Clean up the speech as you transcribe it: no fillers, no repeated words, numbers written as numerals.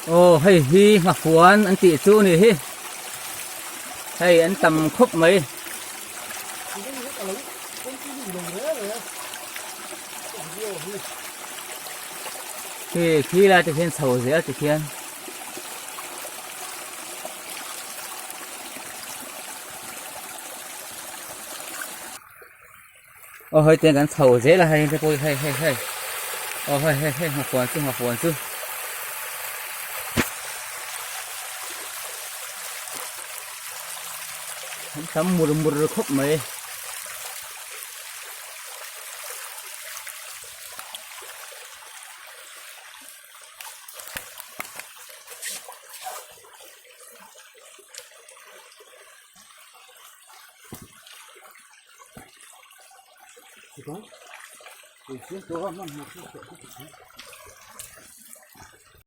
Aw hei hi nghafuan an tih chu a ni hi hei an tam khawp mai. Khi khi lai te khian chho zel ti khian. Aw hei te kan chho zel a hei te pawh hi hei hei hei aw hei hei hei nghafuan chu nghafuan chu. An tam mur mur khawp mai.